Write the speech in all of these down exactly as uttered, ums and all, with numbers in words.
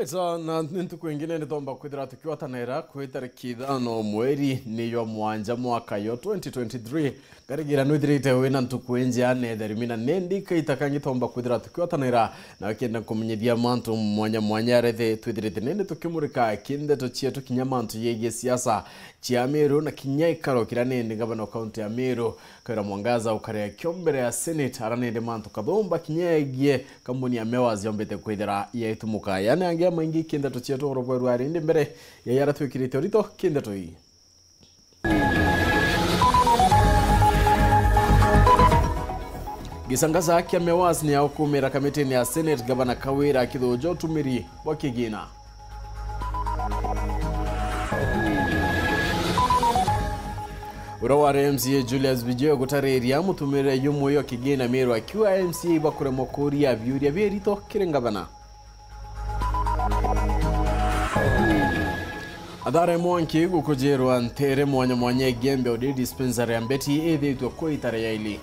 So, na ni ntuku ingi nene twomba kwithira tukigwatanira kwi tariki ithano mweri ni jwa mwanja mwaka yo twenty twenty-three. Ngarigira nwithirite wina ntuku injea na itheru mina nindi kaita kangi twomba kwithira tukigwatanira na kenda kumenyithia mantu mwanya mwanya arethe twithirite nindi tukimurika kindeto cietu kinya mantu yegie siasa cia Meru na kinya ikaro kiria nindi ngavana wa kaunti ya Meru Kawira Mwangaza ukarea kio mbere ya Senate, ara nindi mantu kathumba kinya yegie kambuni ya Mewas yombite kwithira yaitumuka. Yani angi amaingi kindeto cietu oroborwa rindi mbere ya yara twikirite urito kindeto ii. Gisangaza kia Mewas ni aukumira kamitini ya Senate, gavana Kawira akithuja utumiri bwa kigina. Uria wari M C A Julius Bijoy gutariria mutumire jumwe jwa kigina Meru akiuga M C A ibakuremwa kuria biuria birito kiri ngavana. Athare Mwanki gukujirwa ntere mwanya mwanya Igembe Odi dispensary ya Mbeti ithitwe kwi itare ya ili.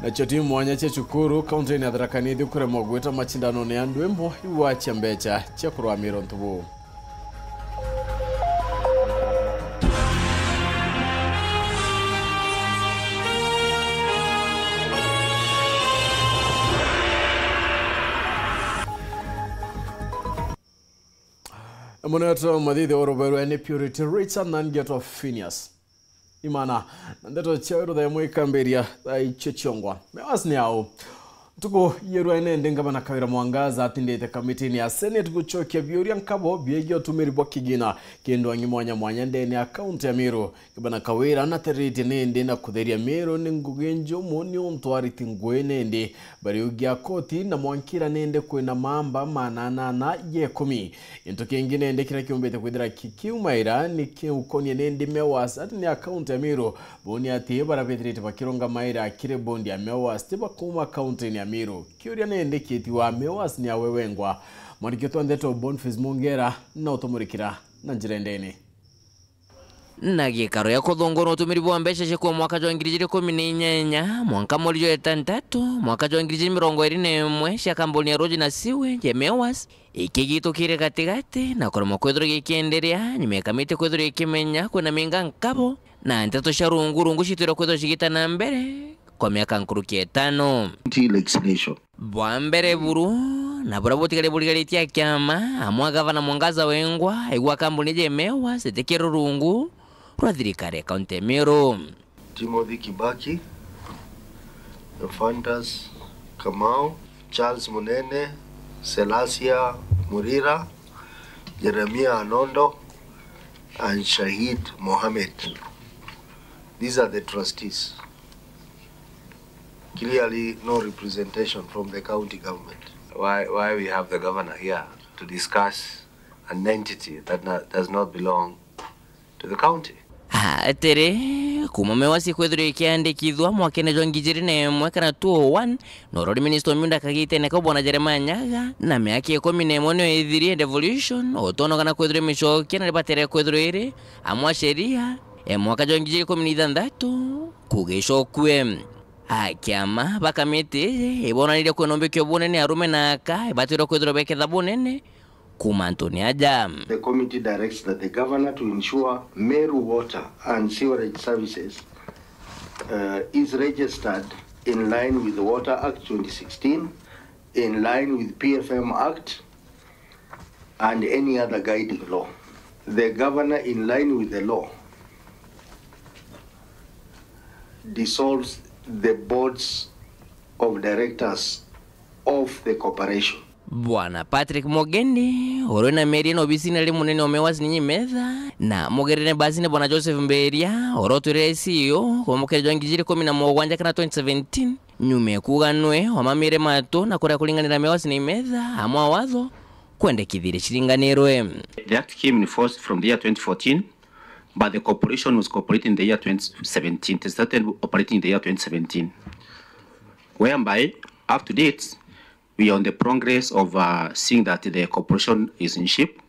Nacio timu mwanya cia cukuru kaunti-ini ya Tharaka Nithi kuremwa gwita macindano-ini ya ndwimbo igwa cia mbeca cia kurwamira untu buu. Munetwa mathithi uruberwe ni Purity Richard na Ngeto Phineas. Imana, na ndeto cia ruthemwe ikambiria thaa icio ciongwa. Mewas ni au? Ntuku yerwa nende ngavana Kawira Mwangaza atindite kamitini ya Senate gucokia biuria nkabo biegie utumiri bwa kigina kindu angi mwanya mwanya ndene ya kaunti ya Meru. Gavana Kawira natariritie nindi na kutheria Meru ni ngugi njumu ni untu ariti ngui nindi bariugia koti na mwankira nindi kwina mamba mananana ya ikumi. Gintu kingi nindi kiria kiumbite kwithira kikiumaira ni kiukonie nindi Mewas ati ni akaunti ya Meru boni ati barabithirite bakirungamaira kiri bondi ya Mewas ti bakuuma kaunti-ini ya Meru. Kiuria nindi kitiwa Mewas ni awe wengwa. Mwandiki wetu wa ndeto Boniface Mungera na utumurikira na njira indene. Na gikaro ya kuthungura utumiri bwa mbeca cia kwa mwaka jwa ngiri ijiri ikumi na inyanya, mwanka mweri jwa itantatu, mwaka jwa ngiri ijiri mirongo iri na imwe cia kambuni ya Roji na Sewage ya Mewas, ikigitukire gatigati na kuremwa kwithirwa gikienderea, nyuma ya kamiti kwithirwa ikimenya kwina minga nkabo, na nteto cia rungu rungu citwirwa kwithirwa cigita na mbere kwa miaka nkuruki ya itano. County legislation. Bwa mbere buru, na buria butigari burigaritie a kiama, amwe a gavana Mwangaza wengwa, aigua kambuni ja Mewas itikiri rungu rwa thirikari ya kaunti ya Meru. Timothy Kibaki, Ephantus Kamau, Charles Munene, Selasia Murira, Jeremia Anondo, and Shahid Mohammed. These are the trustees. Clearly, no representation from the county government. Why, why we have the governor here to discuss an entity that na-, does not belong to the county? Atiri, kuma Mewas ikwithirwa ikiandikithua mwakene jwa ngiri ijiri na imwe kana two oh one, norori minister wa miunda kagitene kau bwana Jeremiah Nyaga, na miaka ikumi na imwe niyo ithirie devolution, utonokana kwithirwa imicokia na ribatere kwithirwa iri amwe a sheria, e mwaka jwa ngiri ijiri ikumi na ithanthatu kugicokue. A kiama ba kamiti iji ibonanirie kwina umbikio bunene arume na aka ibatirwe kwithirwa beketha bunene kuma antuni aja. The committee directs that the governor to ensure Meru Water and Sewerage Services, uh, is registered in line with the Water Act twenty sixteen, in line with P F M Act, and any other guiding law. The governor, in line with the law, dissolves the boards of directors of the corporation. Bwana Patrick Mugendi, uria na meri na obisini ari munene wa Mewas ni Nyimetha, na mugerere basini bwana Joseph Mberia, uria utwirire C E O kwa mukere jwa ngiri ijiri ikumi na mugwanja kana twenty seventeen, nyuma ya kuuga nwe wamamire matu na kuria kuringanira Mewas ni Nyimetha, amwe a watho kwendekithirie ciringanirwe. The act came in force from the year twenty fourteen, but the corporation was corporating in the year twenty seventeen. It started operating in the year twenty seventeen, whereby up to date, we are on the progress of, uh, seeing that the corporation is in shape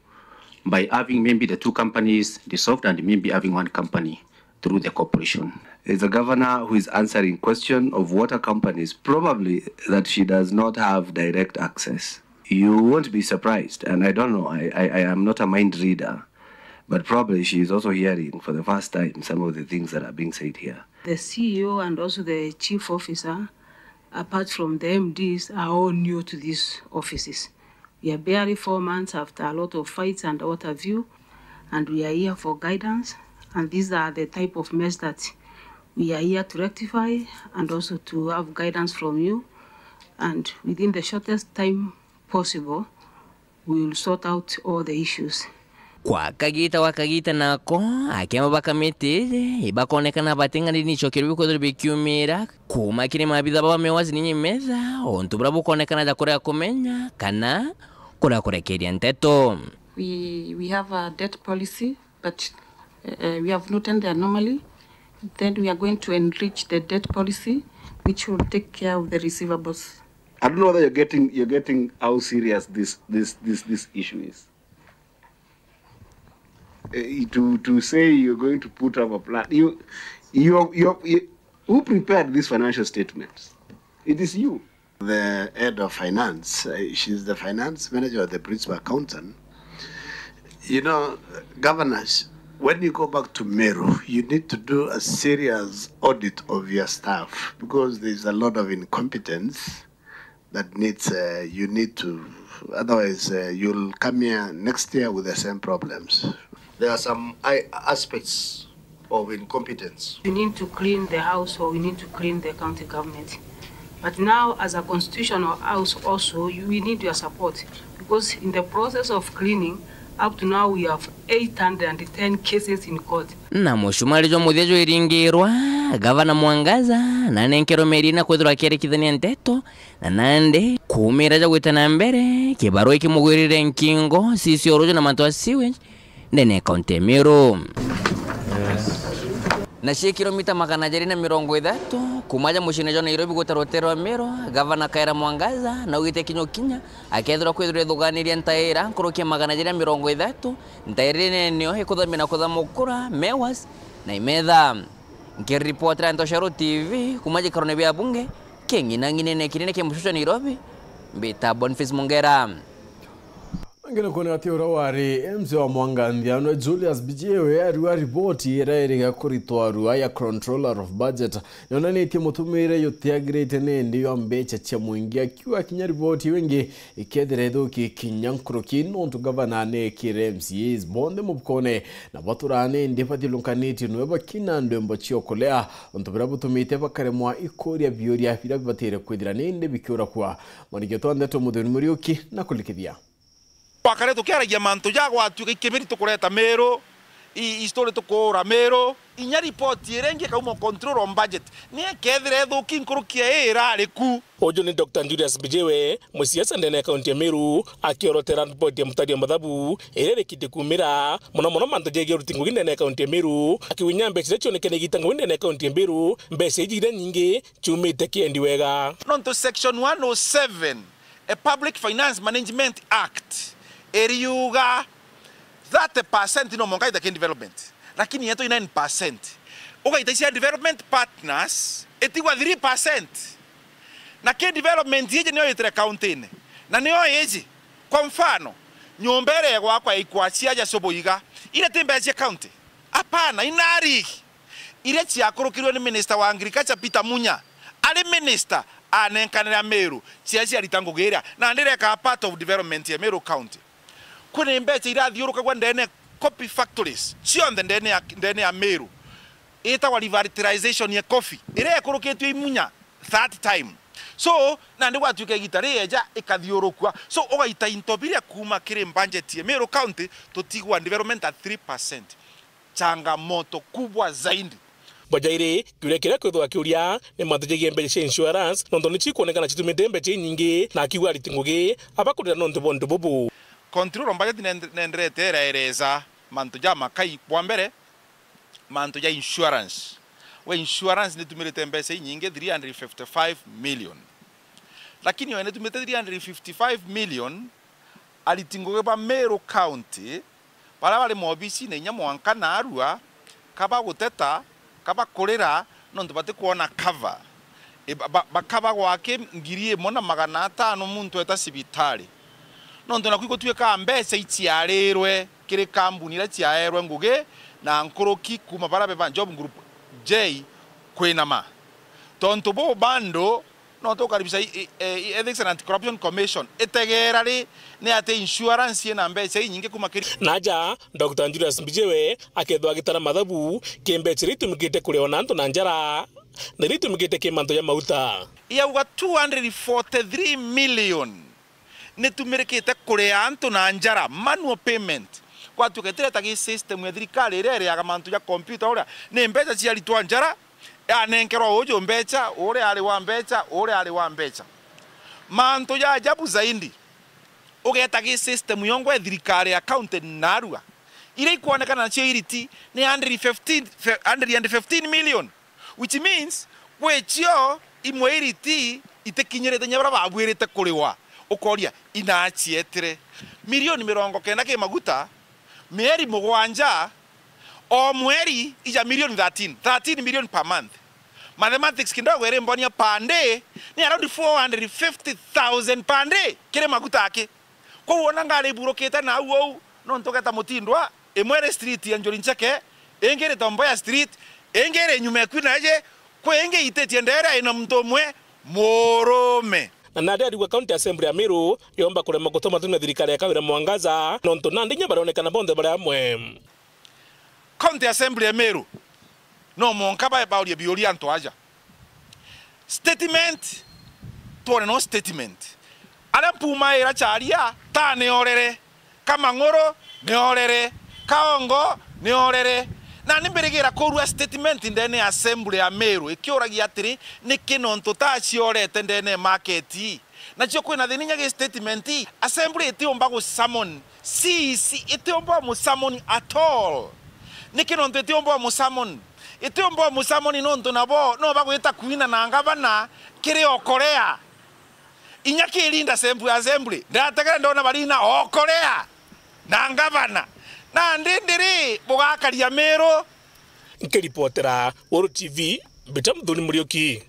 by having maybe the two companies dissolved and maybe having one company. through the corporation. It's a governor who is answering question of water companies, probably that she does not have direct access. You won't be surprised, and I don't know, I, I, I am not a mind reader, but probably she is also hearing for the first time some of the things that are being said here. The C E O and also the chief officer, apart from the M Ds, are all new to these offices. We are barely four months after a lot of fights and what have you, and we are here for guidance, and these are the type of mess that we are here to rectify and also to have guidance from you, and within the shortest time possible, we will sort out all the issues. Kwa kagita gwa kagita nako, akema ba kamiti iji ibakonekana bating'ani ni icokero bikwithirwa bikiumira kuuma kiri maabitha ba Mewas ni Nyimeza, untu buria bukonekana ja kuria kumenya kana kuria kurekeria nteto. We, we have a debt policy, but uh, we have noted the anomaly. Then we are going to enrich the debt policy, which will take care of the receivables. I don't know whether you're getting, you're getting how serious this, this, this, this issue is. Eh, to, to say you're going to put up a plan, you, you, you, you, who prepared these financial statements? It is you. The head of finance, uh, she's the finance manager or the principal accountant. You know, governors, when you go back to Meru, you need to do a serious audit of your staff because there's a lot of incompetence that needs, uh, you need to, otherwise, uh, you'll come here next year with the same problems. There are some i- aspects of incompetence. We need to clean the house, or we need to clean the county government. But now, as a constitutional house also, you, we need your support, because in the process of cleaning, up to now we have eight hundred and ten cases in court. Na mucumari jwa muthia jwiringirwa, Gavana Mwangaza nanenkerwe meri na kwithirwa akierikithania nteto, na nandi kuumira ja gwita na mbere, kibarua ikimugwirire nkingo, cicioro na mantu a sewage, ndene ya kaunti ya Meru. Na cia kilomita magana jeri na mirongo ithatu kuuma ja muciine jwa Nairobi gwita rutere rwa Meru, Gavana Kawira Mwangaza naugite kinya ukinya akethirwa kwithirwa ithuganiria ntaira nkuruki ya magana jeri na mirongo ithatu, ntaira iria nene nio ikuthamia na kuthamukura Mewas na Imetha. Nkiripotera Ntoshero T V kuuma gikarone bia bunge king'inang'inene kinene kia muciine jwa Nairobi, mbita Boniface Mungera. Angina kuoneka ati uria wari M C wa Mwanganthia, no Julius Bijiwe, ariwa riboti iria iriga kuritwa arua ya Controller of Budget, yonanitie mutumire yutiagirite nindi ywa mbeca cia mwingi, akiuga kinya riboti iu ingi ikethira ithuki kinya nkuruki, nontu gavana anekire M C As bonthe mubukone, na batura nindi bathiurunkanitie niwe bakina ndwimbo cia ukulia, untu buria butumite bakaremwa ikuria biuria biria bibatire kwithira nindi bikiurakua. Mwaniki twa ndeto Muthoni Muriuki na kulikithia. Twakare tukiaragia mantu ja gwatuika ikibiri tukureta Meru, i-, history tukuura Meru. Inya ripoti iria ingi ikauma Control on Budget, ni ikethira ithuki nkuruki ya ii irari ku. Uju ni Doctor Julius Bijiwe, musiasa ndene ya kaunti ya Meru, akiorotera ripoti ya mutari wa mathabu iria irikite kuumira, mono mono mantu jegie uriti ngugi ndene ya kaunti ya Meru, akiwinya mbeca iria cionekene igita ngugi ndene ya kaunti ya Meru, mbeca iji iria nyingi ciumite kiendi wega. Nontu section one oh seven a Public Finance Management Act iriuga thirty percent no mwanka ita ki development, lakini yetu i nine percent. Ugaita cia development partners itigwa three percent. Na ki development iji niyo itire kaunti-ini. Na niyo iji. Kwa mfano, nyumba iria igwakwa ya ikwa cia ja Cubuiga, iria ti mbeca cia kaunti. Apana, inarigi. Iria ciakurukirwe ni Minister wa Agriculture Peter Munya, ari minister anenkanira Meru, cia ciarita ngugi iria, na ndireka part of development ya Meru County. Kwina mbeca irathiurukagwa ndene coffee factories, cionthe ndene ya, ndene ya Meru. Itagwa revitalization ya coffee, iria ikurukitwe i Munya third time. So, nandi gwatuika igita rieja ikathiurukua. So, ugaita into biria kuuma kiri budget ya Meru County, tutigwa development at three percent. Changamoto kubwa zaidi. Bajairi, kiuria kiria kwithwa kiuria ni mantu jegie mbeca cia insurance, nontu ni cikwonekana citumite mbeca inyingi, na akiuga ariti ngugi abakurira nontu bwa untu bubu. Control budget nend-, nenderete iraereza mantu ja makai. Bwa mbere, mantu ja insurance. We insurance nitumirite mbeca inyingi, three hundred fifty-five million. Lakini we nitumite three hundred fifty-five million, ariti ngugi ba Meru County, baria bari maobicine inya mwanka narua, kaba guteta, kaba kurira, nontu batikwona cover. I, ba, ba, bakaba gwaki ngiri imwe na magana atano muntu eta cibitari. Nontu naku igutuika mbeca iciarirwe kiri kambuni iria ciaerwe ngugi na nkuruki kuuma baria be ba Job Group J kwinama. Tontu buu bando no tukaribisha i, i, i, Ethics and Anti-Corruption Commission itegeera ri ni atia insurance ina mbeca inyingi kuuma kiri. Naja, Doctor Julius Mbijiwe akethwa agitara mathabu ki mbeca iria itumikite kuriwa na antu na njara, na iria itumikite ki mantu ja mauta. Yauga two hundred forty-three million nitumirikite kuria antu na njara, manual payment. Gwatuika itireta gi system ya thirikari iria iriaga mantu ja computer uria, ni mbeca ciaritwa njara, yanenkerwa uju mbeca, uria ari wa mbeca, uria ari wa mbeca. Mantu ja ajabu zaidi, ugeta gi system yongwa ya thirikari accounted narua, iria ikwonekana nacio iriti ni hundred fifteen, hundred and fifteen million. Which means, gwi cio imwe iriti itikinyirite kinya baria babuirite kuriwa. Ukoria, inaacietire? Milioni mirongo kenda ki maguta, mieri mugwanja, o mweri ija milioni thirteen, thirteen million per month. Mathematics kidogo irimbonia per day ni around four hundred fifty thousand per day kiri maguta aki. Kwou wona ngari iburukite nau uu, nontu ugeta Mutindwa, imwe iri street ya Njuri Ncheke, ingi iri Tom Mboya Street, ingi iri nyuma eku naiji, kwi ingi ititie ndere ina muntu umwe murume. Na nandi arigwa County Assembly ya Meru yomba kurema gutuma tunya thirikari ya Kawira Mwangaza, nontu nandi inya barionekana bonthe bari amwe. County Assembly ya Meru, no mwanka ba-, baurie biuria antu aja. Statement, twone no statement. Aria mpuma ira charia, ta ni orere, Kamang'uru ni orere, Kaongo ni orere. Na ni mbirigira kurua statement ndene ya Assembly ya Meru, ikiuragia atiri, niki nontu ta ciorete ndene ya market? Nacio kwina thina inya gi statement, Assembly itiumba gu summon C E C, itiumba mu summon at all. Niki nontu itiumba mu summon? Itiumba mu summon nontu nabo no bagwita kuina na ngavana kiri Okorea. Inya kirinda Assembly, Assembly, ndategere ndona barina Okorea na ngavana. Nandi ndiri bugakaria Meru. Nkiripotera Uru T V, Mbita Muthuri Muriuki.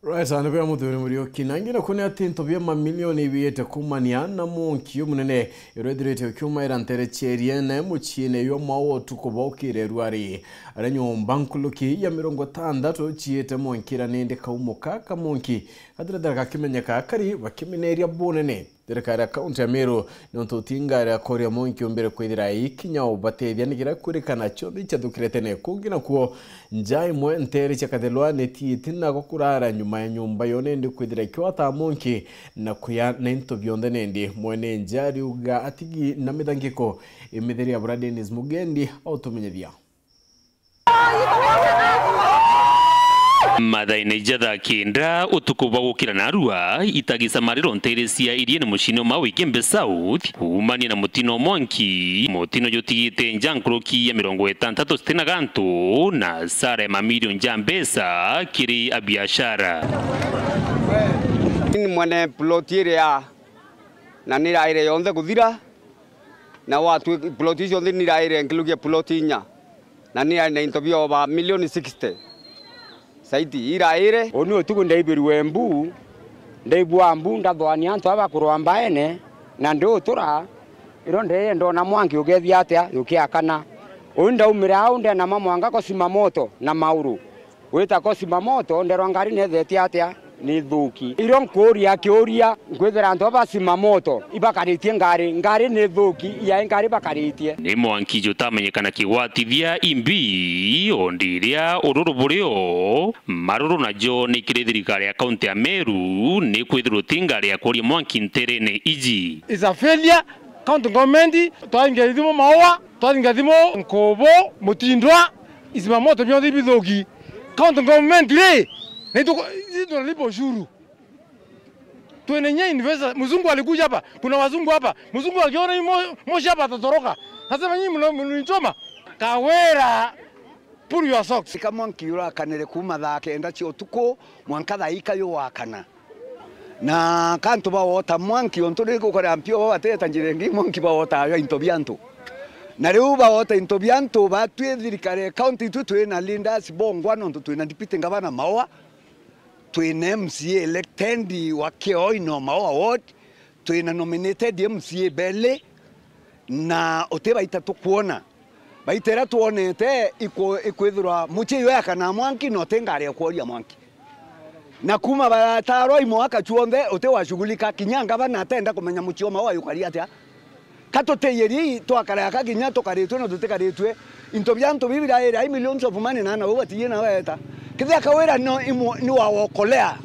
Right, andu bia Muthuri Muriuki. Na ingi naku ni ati into bia mamilioni ibiite kumania na mwanki umunene iria ithirite ukiumaira ntere cia Iriene muciine jwa Maua utuku bwa ukire rwari. Aria nyomba nkuluki ya mirongo itandatu ciite mwanki ira nindi kaumuka ka mwanki gatirethira gakimenyeka kari bakimineria bunene. Thirikari ya kaunti ya Meru nontu utinga ria kuria mwanki umbire kwithira ikinya ubatethia nigira kwirikana cionthe icathukire tene. Kungi nakuo, nja imwe ntere cia Kathelwa nitiiti nago kurara nyuma ya nyomba yo nindi kwithira ikiwataa mwanki na kuya na into bionthe nindi. Mwene nja ariuga atigi na mithangiko imitheria bura Dennis Mugendi autumenyethia. Mathaine ja thaa kenda utuku bwa gukira narua, itagi cia mariro ntere cia Iriene muciine jwa Maua Igembe South, kuumania na mutino mwanki, mutino jutigite nja nkuruki ya mirongo itantatu citina gantu, na asara ya mamilioni ja mbeca kiri abiashara. Ni mwene ploti iria na niraire yonthe kuthira, na watwi ploti icio nthi niraire nkilukia ploti inya, na niraire na into bia over milioni sixty. Saiti iraire. Uni utuku ndaibirwe mbu, ndaibua mbu, ndathwania antu aba kurwa mbaene, na ndiutura, iro ndeye ndona mwanki ugethia atia, ukiakana. Uni ndaumire au, ndenama mwanga ko Zimamoto na Mauru. Wita ko Zimamoto, nderwa ngari nethetie atia? Ni thuki. Irio nkuuria kiuria, nkwithira antu aba Zimamoto ibakaritie ngari, ngari ni thuki, yai ngari bakaritie. Ni mwanki jutamenyekana kigwatithia imbi, o ndiria ururu burio, maruru najo ni kiri thirikari ya kaunti ya Meru, ni kwithirwa ti ngari ya kuria mwanki nterene iji. Is a failure. County government, twaringa ithimo Maua, twaringa ithimo Nkubu, Mutindwa, Zimamoto bionthe ibithuki. County government ri, na itu, itu tunalipa ushuru. Twina inya investor, mzungu alikuja hapa, kuna wazungu hapa. Mzungu akiona hii mo-, moshi hapa atatoroka. Nasema, "Nyinyi mna-, mnanichoma." Kawira, pull your socks. Ika mwanki urakanire kuuma thaa kenda cia utuku mwanka thaa ika yugwakana. Na kantu bawota mwanki, untu riri gukorea mpio bo bateta njira ingi, mwanki bawota ayo into bia antu. Na riu baota into bia antu batwi thirikari ya county, itwi twina leaders bongwa, nontu twina deputy governor Maua, twina M C A elected wa Kioi no Maua ward, twina nominated M C A beli, na uti baita tukwona. Baita iria twonete iku-, ikwithirwa mucii uyu eakanaa mwanki na uti ngari ya kworia mwanki. Na kuuma baratarwa imwaka cuonthe, uti washughulika, kinya ngavana atenda kumenya mucii o Maua yukari atia. Ka tutiyiri twakara aka kinya tukaritwe na tutikaritwe. Into bia antu biu biraira i millions of money na ana bau batiye na weta. Kethia kawira no imwe ni wawokolea.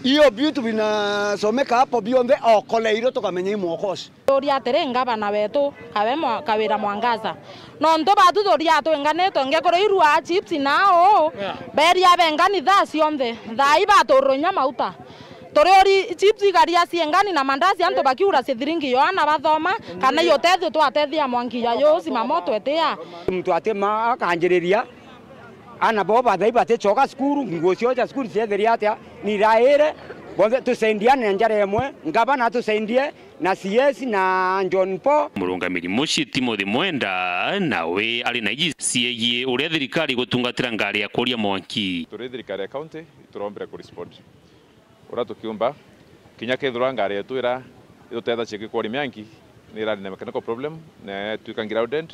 Hiyo vitu vinasomeka hapo bionthe okoleirwe tukamenya i mwokoci. Turia atiri, ngavana wetu, kawe mwa-, Kawira Mwangaza. Nontu batu turia twinganitwe, ngekuru irua chips nao, beria bengani thaa cionthe, thaa i baturunya mauta. Turi uri chips igaria ciengani na mandazi, antu bakiura cithiringi Yohana bathoma, kana iyo tethio twatethia mwanki ya yo simamo twetia. Muntu atima akanjiriria, ana bo bathai baticoka cukuru, nguo cio cia cukuru ciethiria atia, ni iraire, bonthe tusaidiane na njara imwe, ngavana atusaidie, na C S na John Paul. Murungamiri mucii Timothy Mwenda nawe ari na iji ciegie uria thirikari igutungatira ngari ya kuria mwanki. Turi thirikari ya county, iturombire ku respond uria tukiumba, kinya kethirwa ngari yetu ira itutethagia gikori mianki ni irari na mechanical problem, na itwika grounded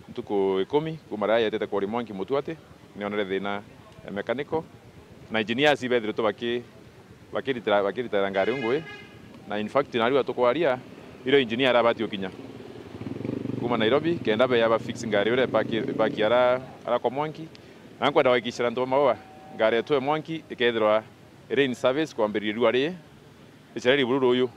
ntuku ikumi kuma riria yetete kuria mwanki Mutuati, nionere thina ya mechanical, na engineers ibethiritwe baki-, bakiritira, bakiritira ngari iu ngui, na in fact, narua tukwaria, irio engineer arabati ukinya kuma Nairobi, kenda beya ba fix ngari uria ipaki, ipaki ara, ara kwa mwanki, na nkwenda gwakikishira antu ba Maua, ngari yetu ya mwanki ikethirwa iri in service kwambiriria riua riri, icera riri buru ruyu.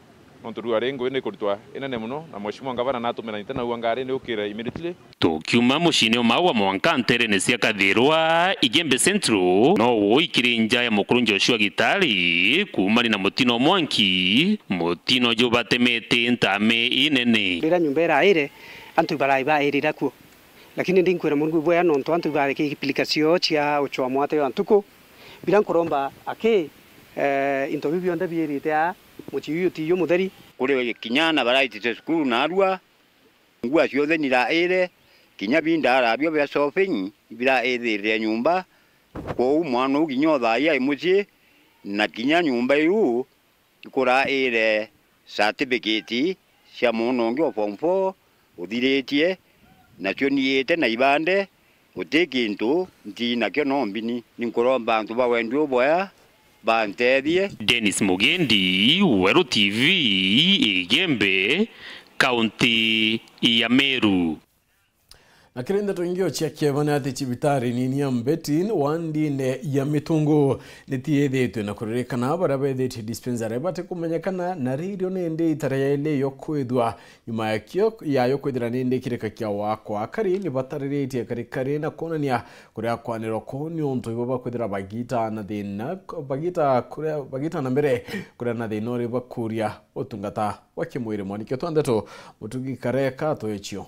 Nontu riua ri ngui ni ikuritwa inene mono, na Mheshimiwa Ngavana natumira nite na ua ngari ni ukire immediately. Tukiuma muciine o Maua mwanka nterene cia Kathirwa, Igembe Central, no ui kiri nja ya mukuru Joshua Gitari, kuumania na mutino o mwanki, mutino jubatemete ntame inene. Riria nyomba iraire, antu ibarai bairira kuo. Lakini ndinkwira Murungu ibwea nontu antu ibarekeire pilika cio cia ucwa mwate jwa ntuku. Biria nkuromba aki, eh, into biu bionthe biirite aa, mucii uyu ti jumutheri. Kuri kinya ana baraitite cukuru naarua, nguo cionthe niraire, kinya bindaara bio bia shopping ibiraithirire nyomba. Kwou mwana uu kinya o thaai ai mucii, na kinya nyomba iu ikuraire certificate cia mwana ungi o form four uthiritie, nacio niite na ibande, guti kintu nti nakio no mbini. Ni nkuromba antu ba wendi uboya bantethie. Dennis Mugendi, Weru T V, Igembe, kaunti ya Meru. Na kiri ndeto ingi o cia kieva ni ati cibitari nini ya Mbeti wandine ya Mitungu nitiithitwe na kuririkana baria bethitie dispensary batikumenyekana, na ririo nindi itara yaili yo kwithwa nyuma yakio, yayo kwithira nindi kirika kia wakwa. Akari ni batariritie karikari na kwonania kuria kwanirwa kuu ni untu ibo bakwithira bagita na thina, bagita kuria, bagita na mbere kuria na thina uri bakuria utungata wa kimwiri. Mwaniki wetu wa ndeto Mutugi Kareka atwechio.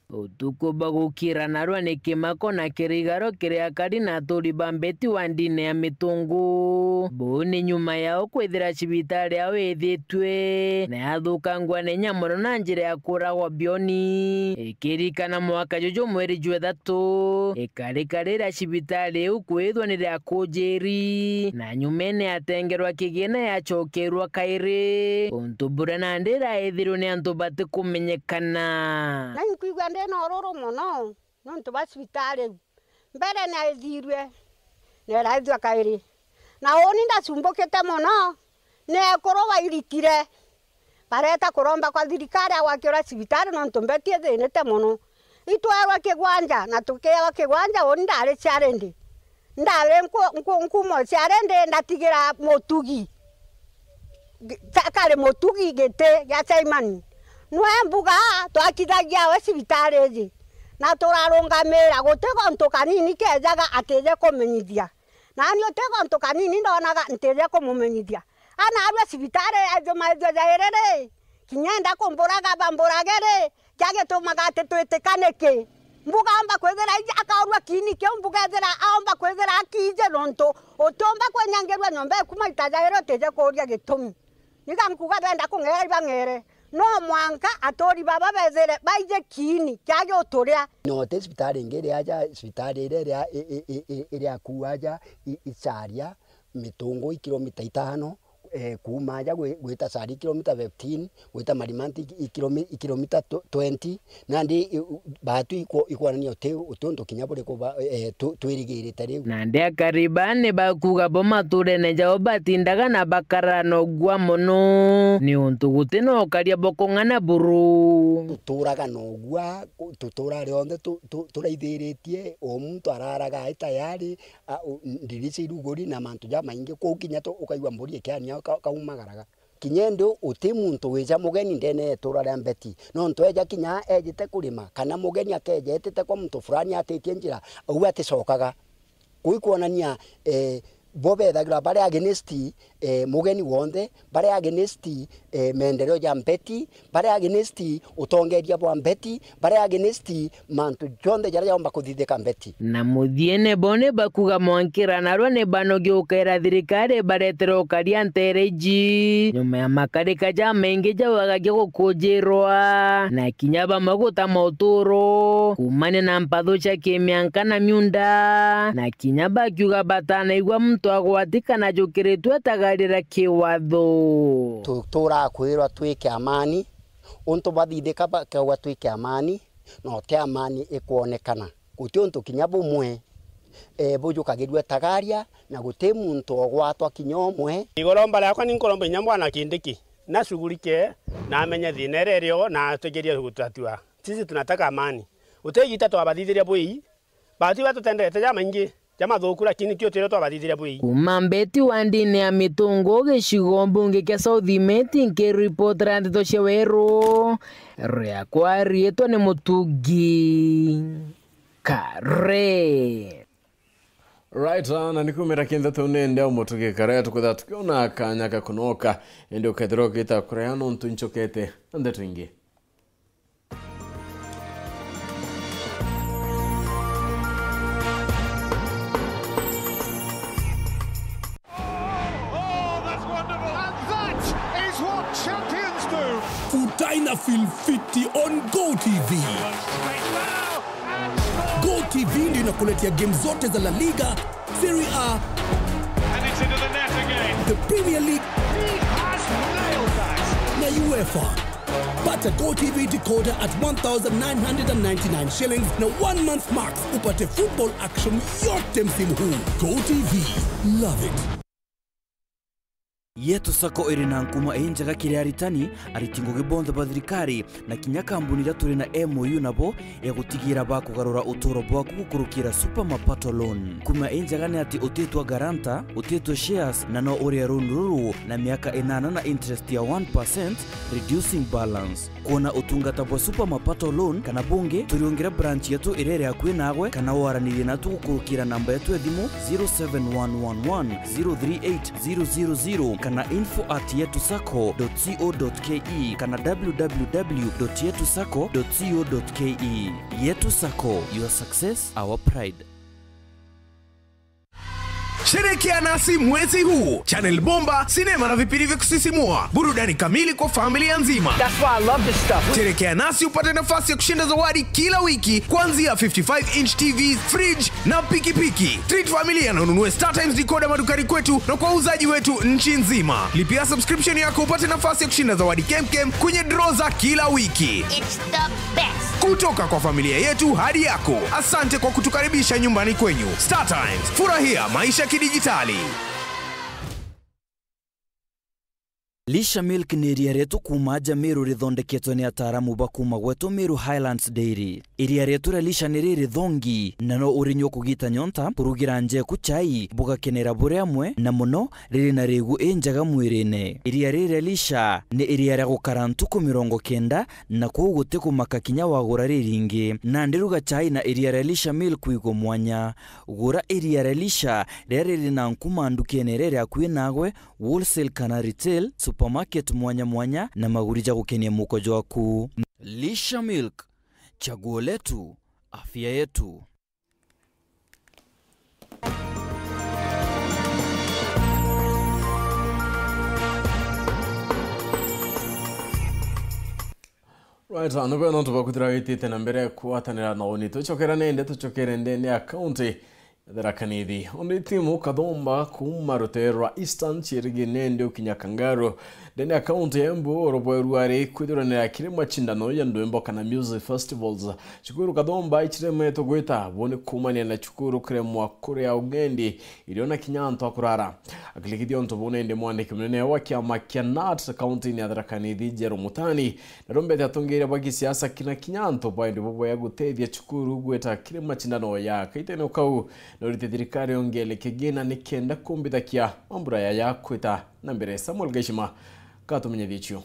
Utuku bwa gukira narua ni kimako na kirigaro kiri akari na aturi ba Mbeti wandine ya Mitungu. Buu ni nyuma yao kwithira cibitari yao ithitwe na yathukangua na inya mono na njira ya kuragwa bioni. Ikirikana mwaka juju mweri jwa ithatu, ikarika riria cibitari iu kwithwa ni ria kujiri, na nyumene yatengerwa kigina yacokerwa kairi. Untu buria nandi iraithirwe ni antu batikumenyekana. Na inkwigua ndi na ururu mono nontu bwa cibitari iu. Mbere niaithirue na iraithua kairi, na uuni ndacumbukite mono, ni ekuru bairitire bareta kuromba kwa thirikari agwakirwa cibitari nontu Mbeti ithinite mono. Itweerwe kigwanja na tukiewa kigwanja, uuni ndari ciarindi. Ndari nku-, nku-, nkuuma o ciarindi ndatigira Mutugi. Gi-, ta-, kari Mutugi giti gia chairman. Nwe mbuga twakithagia we cibitari iji. Na turarungamira, guti gontu kanini keejaga atije kumenyithia. Naani uti gontu kanini ndonaga ntije kumumenyithia. Ana arua cibitari ya jumaithua jairi ri, kinya enda kumburaga bamburage ri, kia gitumaga ati twitikane ki? Mbuga aumba kwithira ija akaurua kiini kiu, mbuga ethira aumba kwithira akiije nontu utiumba kwinyangirua nyomba eku maita jairi utije kuuria gitumi. Niga nkuga benda kung'era ibang'ere. No mwanka aturi baba bethire baije kiini kia guturia. No ti cibitari ingi iri aja, cibitari iria iria i-, i-, i-, i-, iri akuu aja i-, icaria Mitungu i kilomita itano, eh, kuuma aja gwi-, gwita Cari kilomita fifteen, gwita Marimanti i-, i kilomi-, i kilomita tw-, twenty, nandi i-, u-, baatu ikwo-, ikwonania uti, uti untu kinya buriku ba-, eh, tu-, twirigirite riu. Nandi akari baa ni bakuuga bo maturene jao batindaga na bakaraga na ugua mono, niuntu guti na ukaria bwa kung'ana buru. Tuturaga na ugua, ku-, tutura rionthe tu-, tu-, turaithiritie, o muntu araraga ai tayari, a, u-, ndirica iruguri na mantu jamaingi, kwou kinya tu-, ukaigua mburi ikiania ka-, kaumagaraga. Kinya indi uti muntu wija mugeni ndene ya itura ria Mbeti, nontu eja kinya ejite kurima, kana mugeni akeja etite kwa muntu fulani atitie njira, au aticokaga. Kuu ikwonania, eh, bo bethagirwa bari against, eh, mugeni wonthe, bari against, eh, maendeleo ja Mbeti, bari against utongeria bwa Mbeti, bari against mantu jonthe jaria jaumba kuthithika Mbeti. Na muthiene bo ni bakuuga mwankira narua ni banogia ukaira thirikari ibaretere ukaria nteere iji, nyuma ya makarika jamaingi jauagagia gukujirwa, na kinya bamwe gutama uturo, kuumania na mpathu cia kimianka na miunda, na kinya bakiuga batanaigua muntu agwati kana jukiritwe atagarira kiwatho. Tuturaa kwirwa twike amani, untu bathithika bakauga twike amani, na uti amani ikwonekana. Guti untu kinya bumwe, eh, bujukagirua itagaria, na guti muntu ogwatwa kinya umwe. Igoromba riakwa ni nkuromba inya Bwana Kindiki, nashugurike, na amenye thina iria irio, na atwikirie gutatua. Sisi tunataka amani. Guti igita twabathithiria bwii, baatu batutendete jamaingi jamathuku, lakini ti utwire twabathithiria bwii. Kuuma Mbeti wa ndini ya Mitungu, gicigo mbunge kia South Imenti, nkiripotera ndeto cia weru, riakwa riitwa ni Mutungi Kare. Right, ah, na ni kumira kinthe tu nende au Mutungi Kare, tukwithira tukiona kanya ga kunoka, indi ukethirwa ugita kurea nontu ncokete ndeto ingi. Oh, that's wonderful. And that is what champions do. Utai na feel fiti on Go T V. Go T V ndio inakuletea game zote za La Liga, Serie A, and it's into the net again. The Premier League, he has nailed that, na UEFA. Pata Go T V decoder at one thousand nine hundred and ninety-nine shillings na one month Max, upate football action yote msimu huu. Go T V, love it. Yetu Sacco iri na nkuma injega kiri aritani, ariti ngugi bonthe ba thirikari, na kinya kambuni iria turi na M O U nabo ya gutigira bakugarura uturo bwaku gukurukira Super Mapato Loan. Nkuma injega ni ati utitwa guarantor, utitwa shares, na no urie loan ruru na miaka inana na interest ya one percent, reducing balance. Kwona utungata bwa Super Mapato Loan kana bungi, turiungire branch yetu iria iri akui nagwe, kana waranirie natu gukurukira namba yetu ya thimu zero seven one one one zero three eight zero zero zero kana info at yetu sacco dot co dot ke kana w w w dot yetu sacco dot co dot ke. Yetu Sacco, your success, our pride. Sherekea nasi mwezi huu. Channel bomba, sinema na vipindi vya kusisimua. Burudani kamili kwa familia nzima. That's why I love this stuff. Sherekea nasi upate nafasi ya kushinda zawadi kila wiki, kuanzia fifty-five inch T V, fridge na pikipiki. Treat familia na ununue StarTimes decoder madukani kwetu na kwa wauzaji wetu nchi nzima. Lipia subscription yako upate nafasi ya kushinda zawadi kemkem kwenye draw za kila wiki. It's the best. Kutoka kwa familia yetu hadi yako, asante kwa kutukaribisha nyumbani kwenyu. StarTimes, furahia maisha kidijitali. Lisha Milk ni iria rietu kuuma aja Meru rithondeketwe ni ataaramu ba kuuma gwetu Meru Highlands Dairy. Iria rietu ria Lisha ni riri thongi, na no urinyua kugita nyonta, kurugira njeku chai, bugakenera buri amwe, na muno riri na rigu injega mwirine. Iria riri ria Lisha ni iria ria gukara ntuku mirongo kenda, na kwou guti kumaka kinya wagura riringi. Nandi ruga chai na iria ria Lisha Milk wigwe mwanya. Gura iria ria Lisha riria riri na nkuma ndukene iria iri akui nagwe, wholesale kana retail, supermarket mwanya mwanya, na maguri ja gukenia muko jwaku. Lisha Milk, chaguo letu, afya yetu. Right, no beno tubakwithira witite na mbere kwatanira na uni. Tucokera nende, tucokere ndene ya county ya Tharaka Nithi. Undi timu Kathumba kuuma rutere rwa Eastern ciirigi nende ukinya Kangaru. Ndene ya county ya Embu, urubweru ari kwithiranira kiri macindano ya ndwimbo kana music festivals. Cukuru Kathumba iciremetwe gwita buni kuumania na cukuru kuremwa kuria ugendi irio na kinya antu a kurara. Akirikithia untu buu nindi mwandiki munene wa kiama kia nat kaunti-ini ya Tharaka Nithi, Njeru Mutani, narumbete atongeria ba gisiasa kina kinya antu ba indi bubwea gutethia cukuru gwita kiri macindano ya kaitene kau, na urite thirikari yongele kigina nikenda kumbithakia mambura ya ya kwita na mbere. Samuel Gaishima katumenyethie cio.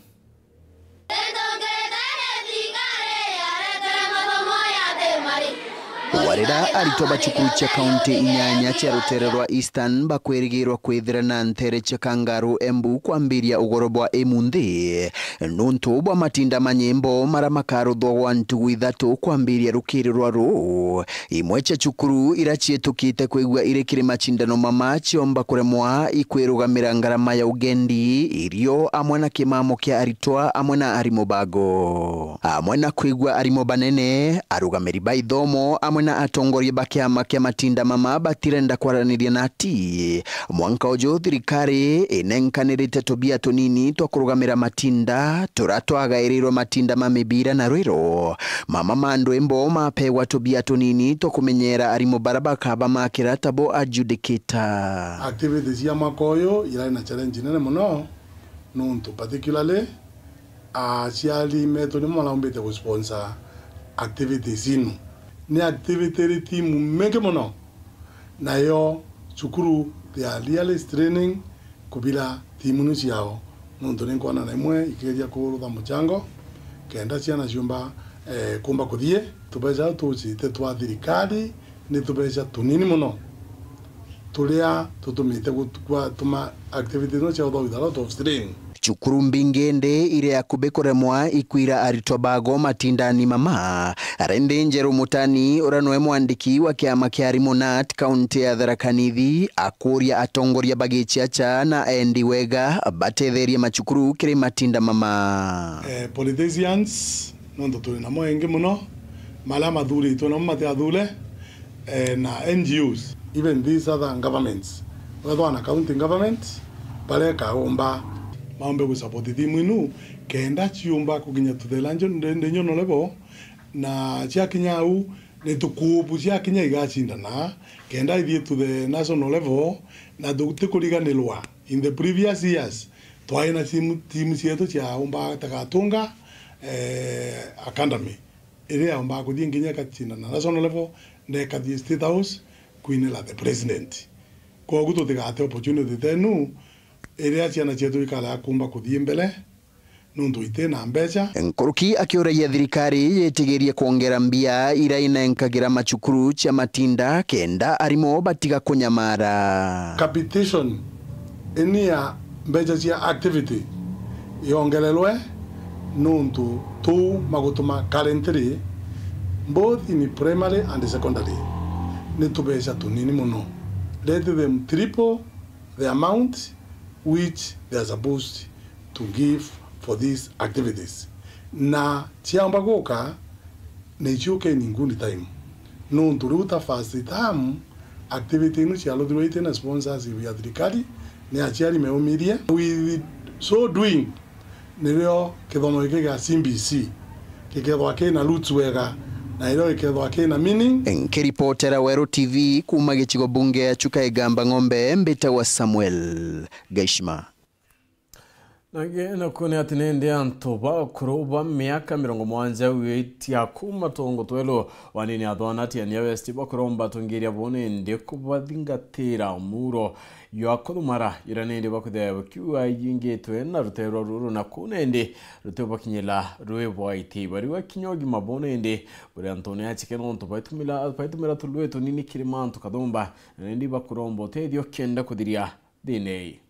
Warira aritwa ba cukuru cia kaunti inyanya cia rutere rwa Eastern bakwirigirwa kwithira na ntere cia Kangaru Embu kwambiria ugoro bwa imunthi, nuntu bwa matinda ma nyimbo mara makaruthwa gwa ntugu ithatu kwambiria rukiri rwa ruu. Imwe cia cukuru ira cietukite kwigua iri kiri macindano mama ciomba kuremwa ikwirugamira ngarama ya ugendi, irio, amwe na kimamo kia aritwa, amwe na arimu bago, amwe na kwigua arimu banene, arugamiri ba ithomo, amwe na atongoria ba kiama kia matinda mama batirenda kwaraniria na ati. Mwanka uju thirikari inenkanirite tubia tunini twa kurugamira matinda, turia twagairirwe matinda ma mibira na rwiro. Mama ma ndwimbo mapegwa tubia tunini twa kumenyera arimu bara bakaba makira tabo adjudicator. Activities cia mwaka uyu irari na challenge nene muno, nuntu particularly aciari metu nimo maraumbite gusponsor activities inu. Ni activity iri timu mingi muno, nayo cukuru they are really straining kubira timu inu ciao, nuntu ni nkwona na imwe ikigeria kurutha muchango kenda ciana ciumba, eh, kumba kuthie. Tubeca tucite twa thirikari ni tubeca tunini muno turia tutumite gut-, gwatuma activities ino cia uthomi with a lot of strain. Cukuru mbingi indi iri akubi kuremwa ikwira aritwa bago matindani mama. Ari ndi Njeru Mutani, uria niwe mwandiki wa kiama kia arimu nat kaunti ya Tharaka Nithi, akuria atongoria ba giciaca na endi wega batetherie macukuru kiri matinda mama. Eh, politicians, nontu turi namo engi muno, maria mathuritwe namo matiathure, eh, na N G Os, even these other governments, wethwa na county government, bareka umba maumbe gusupport thimu inu, kenda ciumba kukinya to the region, the, the regional level, na ciakinya au, ni tukubu ciakinya igacindana, kenda ithie to the national level, na tutikuriganirwa, in the previous years, twai na timu, timu cietu cia umba tagatunga, eh, academy, iria yaumbaga kuthie nginya ikacindana national level, na ikathie State House kwinira the president. Kwogu tutigate opportunity tenu, iria ciana cietu ikara kumba kuthie mbere, nuntu iti na mbeca. Nkuruki akiuragia thirikari yitigirie kwongera mbia iria inenkagira macukuru cia matinda kenda arimu batiga kunyamara. Capitation ini ya mbeca cia activity yongererwe, nuntu tuu magutuma currently, both in primary and secondary, ni tubeca tunini muno. Let them triple the amount which they are supposed to give for these activities. Na ciaumba guka, ni ciuke in good time. Nuntu riu ta first term, activity inu ciaruthirwe iti na sponsorship ya thirikari, ni aciari meumirie. With so doing, nirio kithomo giki gia C B C gikethwa kina roots wega, na irio gikethwa kina meaning. Nkiripotera Weru T V kuuma gicigo bunge ya Chuka Igamba Ng'ombe, mbitagwa Samuel Gaishima. Nangi naku ni ati nindi antu bakuru ba miaka mirongo mugwanja gwitia kuuma Tongo Twelu wanini athwana Tigania West bakuromba atongeria bo nindi kubathingatira muro jwa kuthumara, ira nindi bakwithira bukiu ayingitwe na ruteerwa ruru, na kuu nindi rutiubakinyira rwi bwaiti. Bariwa kinya ugima bo nindi buri antune achike nontu baitumira, baitumira turui tunini kiri mantu kathumba, na nindi bakuromba utethio kenda kuthiria thina ii.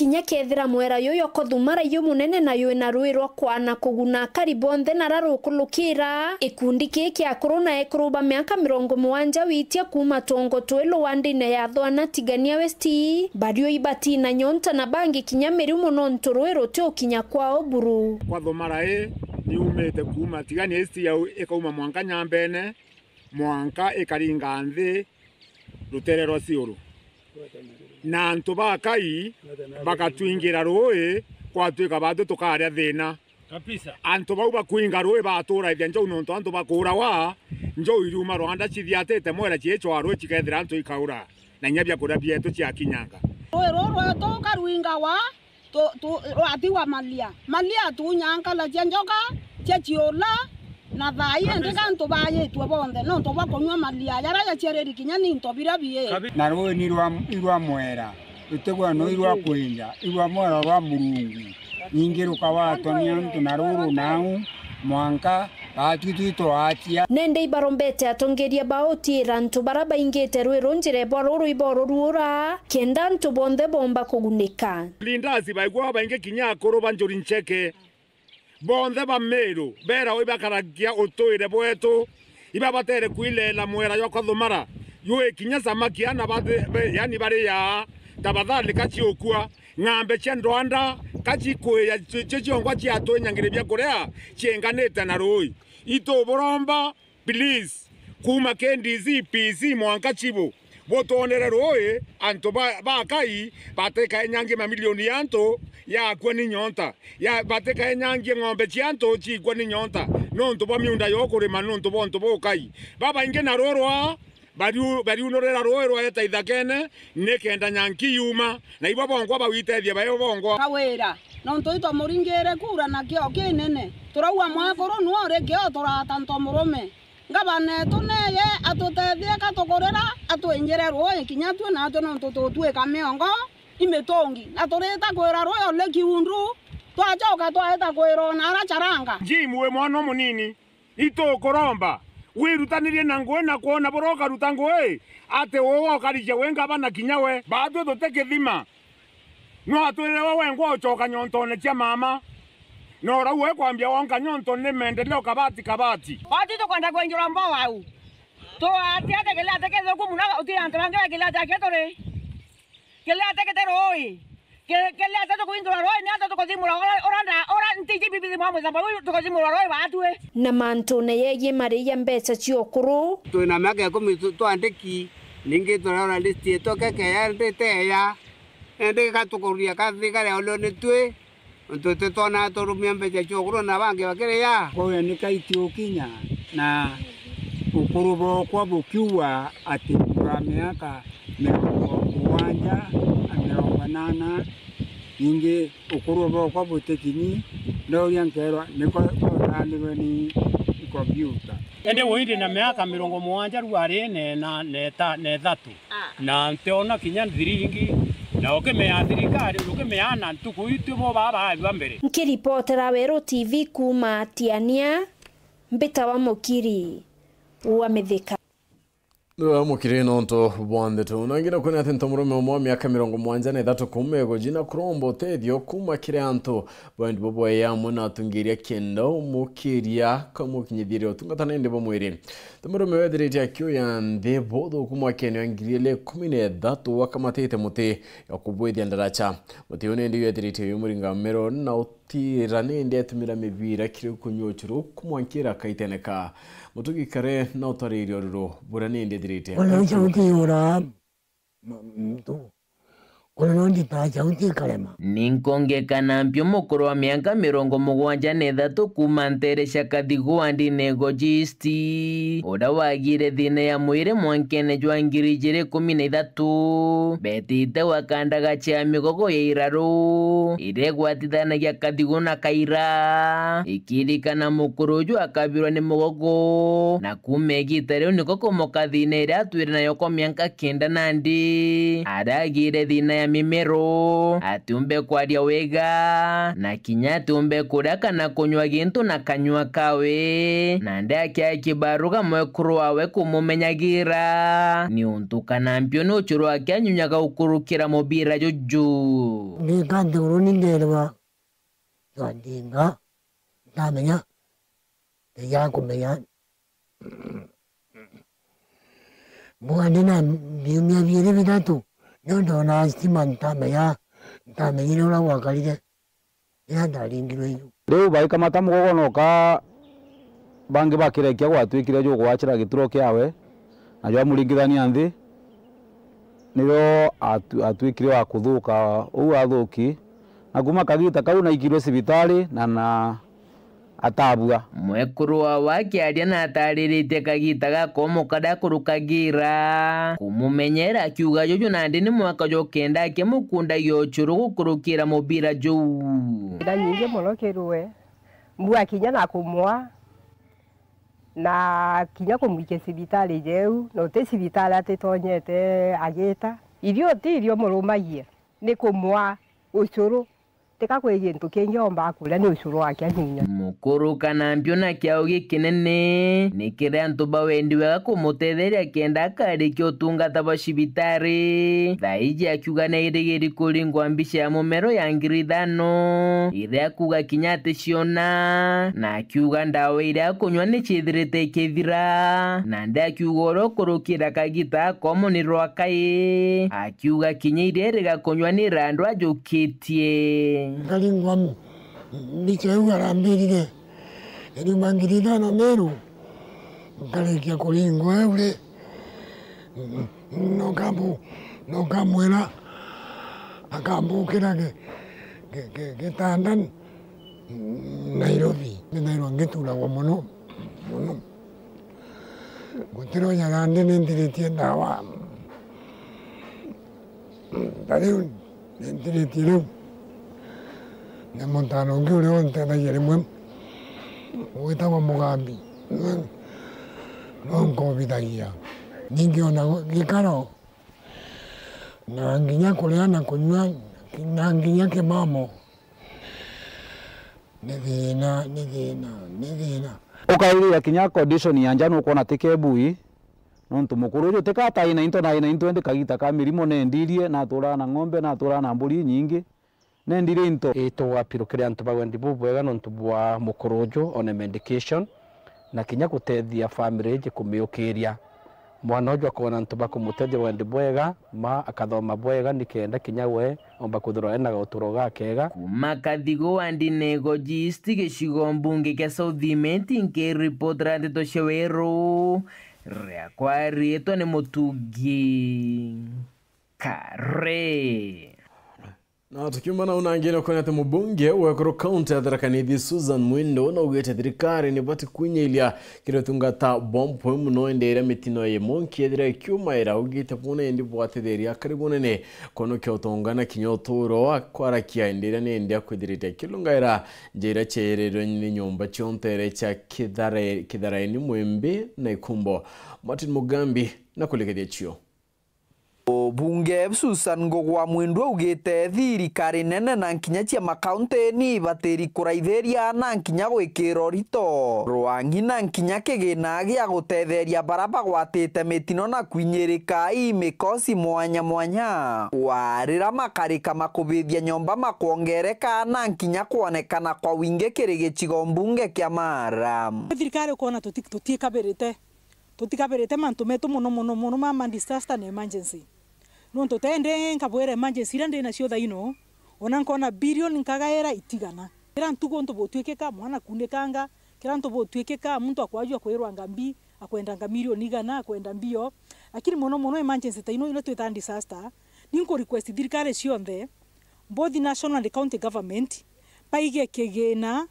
Kinya kethira mwera yuyu Kothumara yu munene na ywi na rui rwa kwana kuguna akari bonthe na rarukulukira, ikundi kii kia akuru na ekuru ba miaka mirongo mugwanja witia kuuma Tongo twi luwandine ya Thwana Tigania West, bariu ibatina nyonta na bangi kinya mirimu nontu rui ruti ukinya kwao buru. Kothumara ii niumite kuuma Tigania East yau ikauma mwanka Nyambene, mwanka ikaringa nthi rutere rwa Siuru. Na antu ba Akai bagatwingira rui, kwatwika baatwi tukaria thina. Kabisa. Antu bau bakwinga rui baturaithia njou nontu antu bakuurawa, njou iriuma rwanda cithiatite mwera ciicwa rui cikethira antu ikaura, na inya biakuria bietu ciakinyanga. Rui ruu rwetu karwingawa, tu, tu, rwatigwa malia. Malia tunya nkala cia njoka, cia ciula, na thaa ii indi gantu baayitue bonthe, nontu bwa kunyua malia jaria jaciariri kinya ni into biria bii. Na rui ni rwa, irwa mwera, rutigwa no irwa kwinja, irwa mwera rwa Murungu. Ningi rukawatwa ni antu na ruru nau, mwanka baatwi twi twacia. Nende ibarombete atongeria ba utiira antu bara baingite rui ru njira bwa ruru iboruruura, kenda antu bonthe boomba kugunika. Leaders baigua baingi kinya akuru ba Njuri Ncheke, bonthe ba Meru, bera ibakaragia utuire bwetu, ibabatere kwileela mwera jwa Kothumara, yui kinya samaki ana bathe-, be-, yani bariaa, tafadhali ka ciukua, ng'ambe cia ndwanda, ka cikuia ci-, cio ciongwa ciatwinyangiria biakuria ciinganite na rui. Ituburomba, please, kuuma K D C, P C mwanka Chibu, butwonere rui, antu ba, ba Akai batikaenyangie mamilioni ya antu yakua ni nyonta, ya, batikaenyangie ng'ombe cia antu ciikua ni nyonta, nontu bwa miunda yo kurima, nontu bwa untu bwa Ukai. Babaingi na rurwa, bariu-, bariunurira rui rweeta ithakene, nikenda nyanki yuma, na ibo bongwa bawitethia bayo bongwa. Kawira, nontu itwamuringire kura na kio kinene, turauga mwekuru nuo uri kio turata ntomurume. Ngavana etu neye atutethie ka tukurira, atwinjire rui kinya tui natwi nontu tutwika miongo imitungi, na turita kwira rui ole kiundu, twacoka twaita kwira ona ara charanga. Jim, wi mwana umunini, itukuromba wirutanirie na ngui na kwona buria ukaruta ngui, ati uu ukarikia wi ngavana kinya we. Baatwi tuti kithima. No atwirire we wengwa ucoka nyontone cia mama. Na urau we kwambia wonka nyonto ni maendeleo kabati kabati. Watu tukwenda kwenjera mbo wau. Tu ati ate kile ate ketho ku muno uti antu bangi ba kile ate ake turi. Kile ate kete rui. Ki-, kile ate tukuindura rui ni ate tukuthimura ura, ura nda, ura ntiji bibi mwa muthamba uyu tukuthimura rui batwi. Na mantune yegie maria mbeca cia ukuru. Twina miaka ikumi tu-, twandiki, ningi turona list yetu keke ya nditeya. Indi gatukururia kathigari ulio ni twi, untu tutitwona turumia mbeca cia ukuru na bangi bakiria. Kuya ni kaiti ukinya, na ukuru bwokwa bukiuga ati bwa miaka mirongo mugwanja na mirongo inana, ningi ukuru bwokwa butikinyi, ndauria nkerwa niko kothanirwe ni kompiuta. Indi uu ndi na miaka mirongo mugwanja riu ari ne na, ne ta, ne thatu. Na ntiona kinya nthiringi, na ukimea thirikari, ukimea na ntuku itu bo baba ba mbere. Nkiripotera Weru T V kuuma Tiania, mbitawa Mukiri wa Mithika. Niwe Mukiri nontu bwa ndeto. Na ngina kwona ati ntomurume umwe wa miaka mirongo mugwanja na ithatu kuuma Igoji na kuromba utethio kuuma kiri antu Bwendi bubwei amwe na atungiria kenda umukiria kamukinyithiria utungata nindi bwa mwiri. Ti murume wethirite akiuya nthi buthuku mwakene wa ngiri ili ikumi na ithatu akamatite muti ya kubwithia ndaracha. Muti uyu nindi wethirite uyu muringa mero na utira nindi etumira mibira kiri kunyua uchuru kumwankira kaitene ka mutugi kare na utariria ururu buria nindi ethirite. Ona ucio utiura muntu, kuri no nditacha utikarema. Ninkongekana mpio mukuru wa miaka mirongo mugwanja na ithatu kuuma ntere cia Kathigua ndine Igoji East, uria wagire thina ya mwiri mwankene jwa ngiri ijiri ikumi na ithatu, betite wakandaga cia migogo ya iraru iria igwatithanagia Kathigu na Kaira. Ikirikana mukuru uju akabirwa ni mugogo, na kuuma igita riu niko kumuka thina iria atwire nayo kwa miaka kenda nandi. Aragire thina ya mimero, atiumbe kwaria wega, na kinya atiumbe kuria kana kunywa gintu na kanyua kawe. Nandi akiakia kibaruga mwekuru wawe kumumenyagira, niuntu kana mpio ni ucuru wake anyunyaga gukurukira mubira juju. Ngika nthiguru ni nderwa, twandinga, ntamenya, tiga kumenya. Mbuga ndina biumia biiri bithatu, niuntu ona stima ntamenya, ntamenyire uria gwakarire riria ndaringirwe iu. Riu baikamata mugogonoka, bangi bakirekia gwatwikire jugwachira gituro kiawe, na jwamuringithania nthi, nirio atu-, atwikire wa kuthuka uu athuki, na kuma kagita kau naikirwe cibitari na, na atabua. Mwekuru wawe akiaria na atariritie kagita gakomo karia akurukagira kumumenyera, akiuga juju nandi ni mwaka jwa kenda akimukundagia ucuru gukurukira mubira juu. Nda nyingi mono kirue, mbua kinya na kumwa, na kinya kumwikia cibitari jeu, na uti cibitari atitonyete agita. Irio ti irio murumagia, ni kumwa ucuru. Tika kwi gintu kingi oomba kuria, ni ucuru wake anyunya. Mukuru kana mpio na kiao gikinene ni kiri antu ba wendi wega kumutetheria kenda akarikia utungata bwa cibitari. Thaiji akiuga nairigiri kuringwa mbica ya mumero ya ngiri ithano, iria akuuga kinya aticiona, na akiuga ndawa iria akunywa ni ciithirite ikithira, nandi akiuga uria ukurukira kagita akomo ni rwa kai. Akiuga kinya iria iriga kunywa ni randu ajukitie. Ngaringwa mu-, mbica iu arambirire, iriuma ngiri ithano Meru, nkarikia kuringwa eu ri, nokambu-, nokamwira akambukira gi-, gi-, gi-, gitanda Nairobi. Nithairwa ngituragwa mono, mono. Gutiri unya nandi nintiritie ndawa. Ta riu nintiritie riu. Na mutano ungi uria untethagia rimwe witagwa Mugambi, no nkobithagia. Ningi ona gikaro, na nginya kuria na kunyua, na nginya kimamo. Ni thina, ni thina, ni thina. Ukairiria kinya condition ya nja nukwona ti kebui, nontu mukuru uju tika ataina into, naina into indi kagita ka mirimo nendirie, naturaga na ng'ombe, naturaga na mburi inyingi, nendirie into. Itugapirukire antu ba wendi bubwega nontu bwa mukuru uju, one medication, na kinya gutethia family iji kumiukiria. Mwana uju akoona antu ba kumutethia wendi bwega, ma akathoma bwega, nikenda kinya we omba kwithirwa ena gauturo gakega. Kuma Kathigo wa Ndinego East, gicigo mbunge kia South Imenti, nkiripotera ndeto cia weru, riakwa riitwa ni Mutungi Kare. Na tukiuma nau nangi ni kwona ati mubunge wa ekuru kaunti ya Tharaka Nithi Susan Mwindu naugite thirikari nibati kwinyiria kiri utungata bwa mpwi muno indi iria mitino ya monki ethira ikiumaira, augite buna indi bwatitheria akari bunene kwonokia utonga na kinya uturo wa kwarakia indi iria ni indi akwithirite akilungaira njira cierirwe ni nyumba cionthe iria cia Kithare-, Kitharaini, Mwimbi na Ikumbo. Martin Mugambi na kulikithia cio. Mubunge Susan Ngugi wa Mwindu augite thirikari nene na nkinya cia makaunti ni ibatiri kuraithiria na nkinya gwikira urito rwang'i na nkinya kigina gia gutetheria bara bagwatite mitino na kwinyirika ii mikosi mwanya mwanya. Kwarira makarika makubithia nyomba makwongereka na nkinya kwonekana kwa wingi kiri gicigo mbunge kia Mara. Thirikari ukoona tuti-, tutiikabirite Tutigabirite mantu metu mono, mono, mono ma, ma disaster na emergency. Nontu tendi nkabwira emergency iria ndi nacio thaino, ona nkona billion nkagaira itigana. Kira ntuku untu butwikika, mwana akunikanga, kira ntu butwikika, muntu akwajua kwirwa ngambi, akwendanga milioni igana, akwenda mbio. Lakini mono, mono emergency ta ino, ino twita disaster, ni nku request thirikari cionthe, both national and county government, baige kigina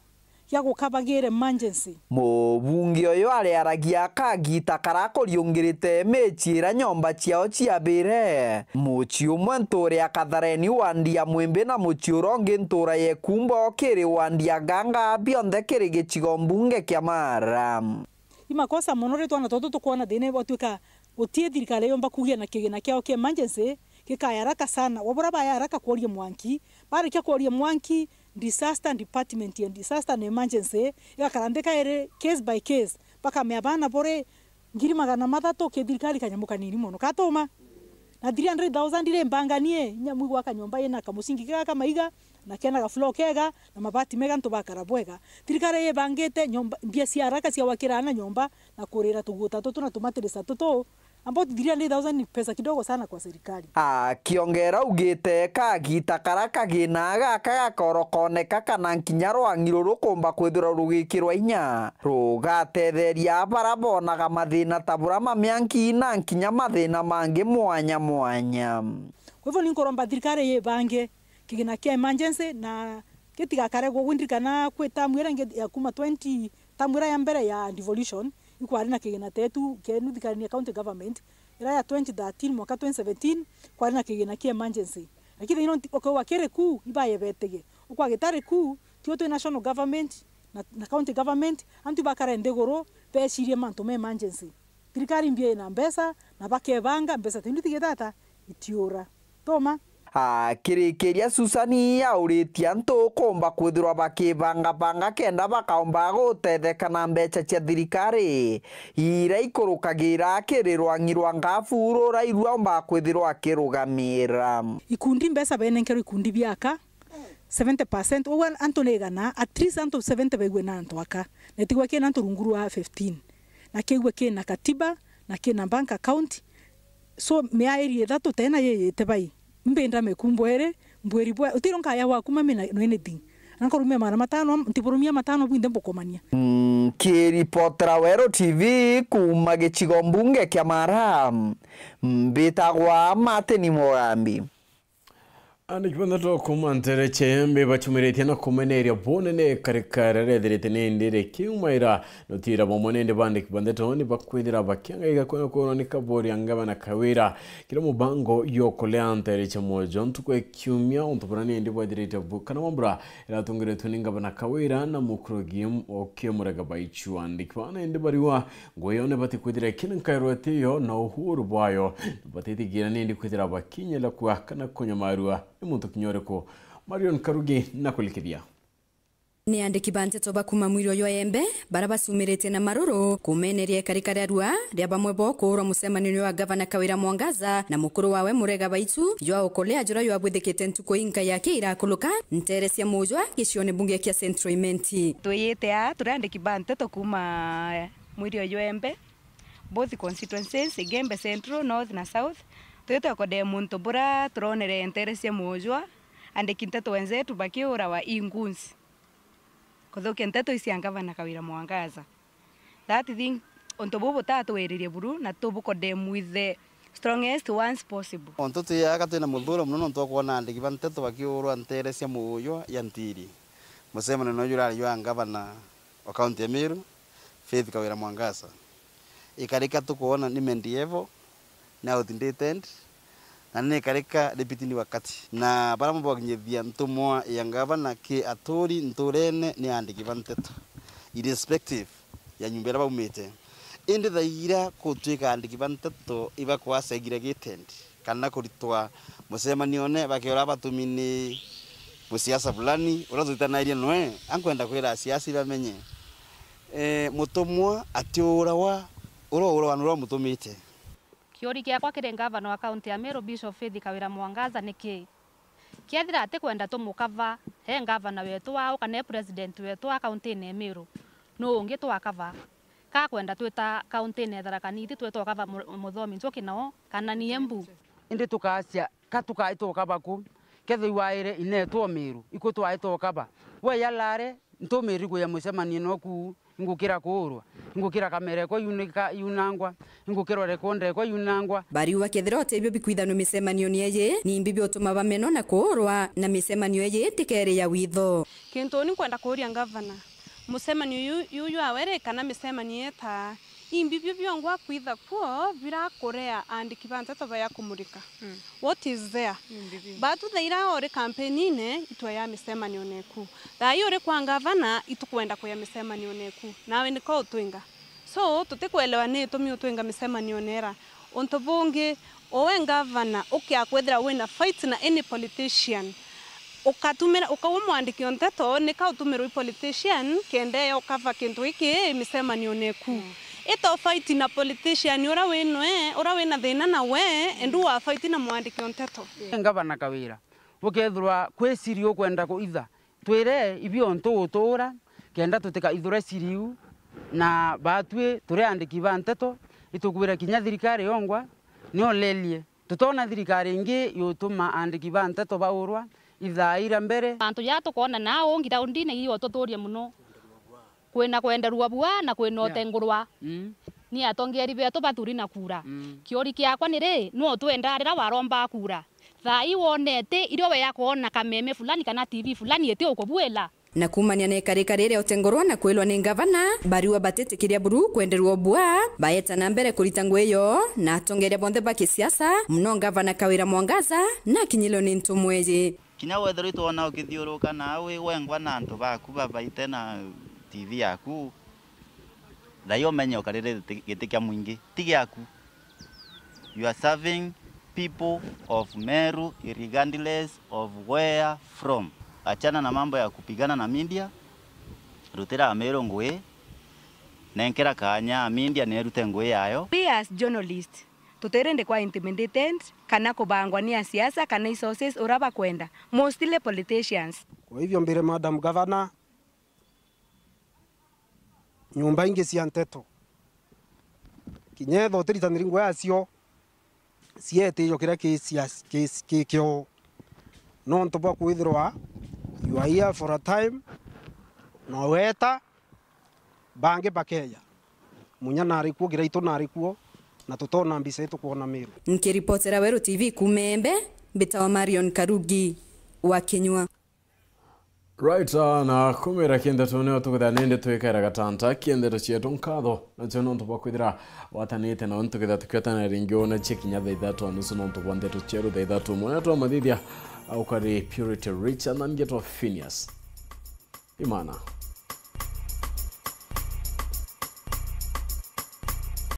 gia gukabagire emergency. Mubunge uyu ariaragia kagita karakuriungirite mici ira nyomba ciao ciabire. Muci umwe ntura ya Kathareni wandi ya Mwimbi na muci ura ungi ntura ya Ikumbo kiri wandi ya Nganga, bionthe kiri gicigo mbunge kia Mara. I makosa mono ri twana tutu tukwona thina bwatwika guti thirikari yomba kugia na kigina kiao kia emergency, Gikaya haraka sana. Wabura baya haraka kworia mwanki. Barikia kworia mwanki, disaster department ya disaster and emergency igakara nthi kairi case by case. Bakamea bana buri ngiri magana mathatu ki thirikari kanyamu kanini mono. Katuma. Na three hundred thousand iri mbanganie, inya mwigwa kanyomba ina kamusingi kega kamaiga, na kena ga floor kega, na mabati mega, antu bakara bwega. Thirikari yibangite nyomba, mbia cia haraka cia gwakira ana nyomba, na kurira tuguta tutu na tumatirisa tutu. About three hundred thousand ni pesa kidogo sana kwa serikali. Akiongera augite kagita kara kagina gaka gakorokoneka kana nkinya rwang'i ruru rukumba kwithirwa rugikirwa inya, rugatetheria bara bonaga mathina ta bura ma mianki na nkinya mathina mangi mwanya mwanya. Kwa hivyo, ni nkuromba thirikari yibange kigina kia emergency na gitigakare gwe. Ndirikana kwi tamu iria ingi ya kuma twenty, tamu iria ya mbere ya devolution, ikwari na kigina tetu kienu thirikari ya county government, iria ya twenty thirteen mwaka twenty seventeen, kwari na kigina kia emergency. Lakini thaino nti-, ukauga kiri ku, ibaye betege. Ukwa gitari ku, tio twi national government na, na county government, antu bakare nthiguru, becirie mantu ma emergency. Thirikari mbia ina mbeca, na bakebanga mbeca, tindu tigitata itiura. Toma. Akirikiria, Susani auritie antu ukumba kwithirwa bakibangabanga kenda bakaumba gutetheka na mbeca cia thirikari iria ikurukagira kiri rwang'i rwa Ngabu ruria irua umba kwithirwa akirugamira. Ikundi mbeca benenkerwe ikundi biaka seventy percent, ugwe antu ni igana, at least antu seventy baigwe na antu aka, na itigwe kina antu rungu rwa fifteen, na kiigwe kina katiba, na kina bank account. So, miairi ithatu tena yiyite bai. Mbinda meku mbwere, mbweri bwa, utiro nkaya waku mami na, no anything. Na nkorumia magana matano, ntiburumia matano bwinthe mbukomania. Nkiripotera Weru T V kuuma gicigo mbunge kia Mara, mbitagwa Martin Mugambi. Andiki ba nteto kuuma nteere cia Embe bacumiritie na kumeneria bunene karika riria rethirite nindi rikiumaira. Rutira bamwe nindi bandiki ba nteto ni bakwithira bakiangaiga kwona kwona ni kaboria ngavana Kawira kira mubango yokolea nteere cia mwojo ntuku ya kiumia, untu bura nindi bwethirite bu-, kana wambura iratungiritwe ni ngavana Kawira na mukurugi Okiya Murega Baichu. Andiki bana nindi bariwa ngugi yao ni batikwithira ikina nkairwa itiyo na uhuru bwayo, batitigira nindi kwithira bakinyela kwa kana kunyamarua ni muntu kinya uriku. Marion Karugi na kulikithia. Ni andiki ba nteto ba kuuma mwirio jwa Embe, bara bacumiritie na maruru, kumeneria ikarika ria rua ria bamwe bo kuurwa mucemanio wa Gavana Kawira Mwangaza na mukuru wawe Murega Baitu, jwa ukolea jura jwabwithikite ntuku inka ya kiira kuluka nteere cia Mujwa, gicione mbunge kia Central Imenti. Twiyite aa turi andiki ba nteto kuuma mwirio jwa Embe, both constituencies, Igembe Central, North na South, twite ukode muntu bura turonere nteere cia Mujwa, andiki nteto wenzetu bakiurawa i ngunzi. Kuthukia nteto ici cia Gavana Kawira Mwangaza. That thing, untu buu butatwiririe buru na tubukodem with the strongest ones possible. Untu twiaga twina muthuro mono nontu wa kwona andiki ba nteto bakiurwa nteere cia Mujwa ya Ntiri. Mucemanio no jurari jwa ngavana wa kaunti ya Meru, Faith Kawira Mwangaza. Ikarika tukwona ni mid-level, ni outdated, na ni ikarika ripitini wakati. Na bara bamwe bakinyithia ntumwa ya ngavana ki aturi nturene ni andiki ba nteto, irrespective ya nyumba iria baumite. Indi thaa iria gutwika andiki ba nteto ibakwaa segregated, kana kuritwa mucemanione bakiura batumi ni musiasa fulani uria twitanairie noe, ankwenda kwira asiasi bamenye, eh, mutumwa atiurawa, uria urawa nuria umutumite. Kiuri kiakwa kiri ngavana wa kaunti ya Meru, Bishop Faith Kawira Mwangaza, ni kii? Kethira atikwenda tumukava, he ngavana wetu wau kana e president wetu wa kaunti-ini ya Meru, nuu ungi twakava? Ka akwenda twita kaunti-ini ya Tharaka Nithi, twita ukava mu-, Muthomi Njuki nao, kana ni Embu? Indi tukacia, ka tukai tukava ku? Kethirwa ire ineetwa Meru, iku twai tukava? We yalare, ntumiri kuya mucemanio noku, ingukira kuurwa, ingukira kamera ekwa yunika-, yunangwa, ingukirwa rekonda ekwa yunangwa. Bariuga kethira utebio bikwithanua micemanioni iji, nimbi biutuma bamenwa na kuurwa, na micemanio iji itikeri ya witho? Kintu ni nkwenda kuuria ngavana, mucemanio yu, yu jwa were kana micemanio ita, imbi bio biongwa kwitha kuo birakurea andiki ba nteto baya kumurika? Mm. What is there? Imbi bio. Batu thaira uri kampeni-ini, itwaya micemanio neku. Thaai uri kwa ngavana, itukwenda kuya micemanio neku. Nawe niko utwinga. So, tutikwelewa ni itumi utwinga micemanio nera. Untu bungi, Owe ngavana, ukia kwithira wina fight na any politician, ukatumira, ukauga mwandiki o nteto, nika utumirwe i politician, kenda eyo kava kintu giki micemanione eku. Mm. Ito fight na politician ura winwe, ura wina thina na we, endu wa fight na mwandiki o nteto. Ngavana Kawira, ukethirwa kwi siri ukwenda kuitha, twire ibio ntu utuura, kenda tutikaithurwe siri iu, na baatwi turi andiki ba nteto, itukwira kinya thirikari yongwa ni olelie. Tutona thirikari ingi yutuma andiki ba nteto baurwa ithaa iria mbere. Antu ja tukoona na ungi taundine iyo tuthurie muno. Kwina kwenderua bua na kwina, yeah, utengurwa. Mm. Ni atongeri betu baturi na kura. Mm. Kiuri kiakwa ni ri, nu utwendaa riria waromba kura? Thaa ii wonete irio we akoona kameme fulani kana T V fulani iti ukubuila? Na kuumania na ikarika riria utengurwa na kwilwa ni ngavana, bariua batitikiria buru kwenderua bua, baeta na mbere kurita ngugi yo, na atongeria bonthe ba kisiasa, muno ngavana Kawira Mwangaza, nakinyilwe ni ntumwa iji. Kinya wethirwa itwona ukithiuruka na wi wengwa na antu baku babaite na T V yaku, thai umenye ukarire giti, giti kia mwingi, ti giaku. You are serving people of Meru regardless of where from. Achana na mambo ya kupigana na media, rutira Ameru ngugi, nenkera kanya media nerute ngugi yayo. We as journalist, tutirende kwa intimidated kana kubangwa ni asiasa kana resources ura bakwenda, mostly politicians. Kwa hivyo mbire Madam Governor, nyumba ingi cia nteto, kinya etho utiritaniri ngugi yacio, cietijwa kiria ki cia, ki, ki kio, nontu bwa kwithirwa you are here for a time, na weta, bangi bakeja. Munya nari kuo, Giraitu nari kuo, na tutona mbica itukwona Meru. Nkiripotera Weru T V kuuma Embe, mbitawa Marion Karugi wa Kinyua. Right, ah, na kumira kindeto nio tukutha nindi twikara gatanta kindeto cietu nkatho, nacio nontu bwa kwithira watanite na untu kitha tukiotana ringi ona cie kinya thaa ithatu na nusu nontu bwa ndeto cieru thaa ithatu. Mwana twa mathithia, ah, ukari Purity Richard na ngetwa Phineas Imana.